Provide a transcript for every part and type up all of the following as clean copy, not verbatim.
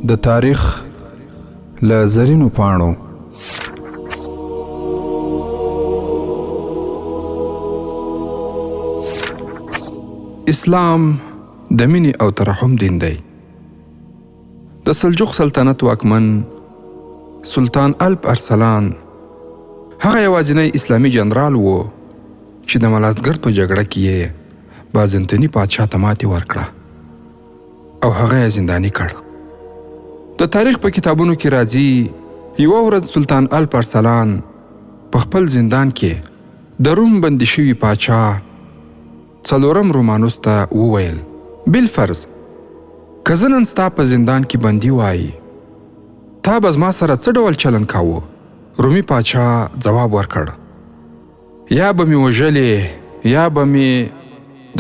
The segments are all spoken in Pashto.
د تاریخ له زرینو پاڼو. اسلام د مینې او ترحم دین دی. د سلجوق سلطنت واکمن سلطان الپ ارسلان هغه یوازینی اسلامي جنرال و چې د ملازګرد په جګړه کې یې بازنطیني پادشاه ته ماتې ورکړه او هغه یې زنداني کړ. د تاریخ په کتابونو کې راځي، یوه ورځ سلطان الپ ارسلان په خپل زندان کې د روم بندي شوي پاچا څلورم رومانوس ته وویل، بالفرض که زه نن ستا په زندان کې بندي وای، تا به زما سره څه ډول چلن کاوه؟ رومي پاچا ځواب ورکړ، یا به مې وژلې یا به مې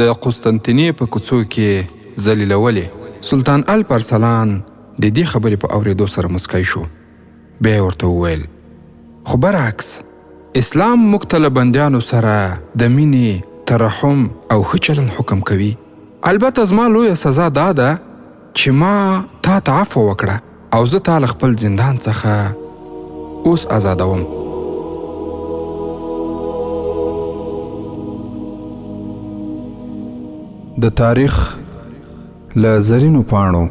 د قسطنطینیې په کوڅو کې ذلیلولې. سلطان الپ ارسلان د دې خبرې په اورېدو سره مسکی شو، بیا یې ورته وویل، خو برعکس اسلام موږ ته له بندیانو سره د مینې، ترحم او ښه چلن حکم کوي. البته زما لویه سزا دا ده چې ما تا ته عفوه وکړه او زه تا له خپل زندان څخه اوس ازادوم. د تاریخ له زرینو پاڼو.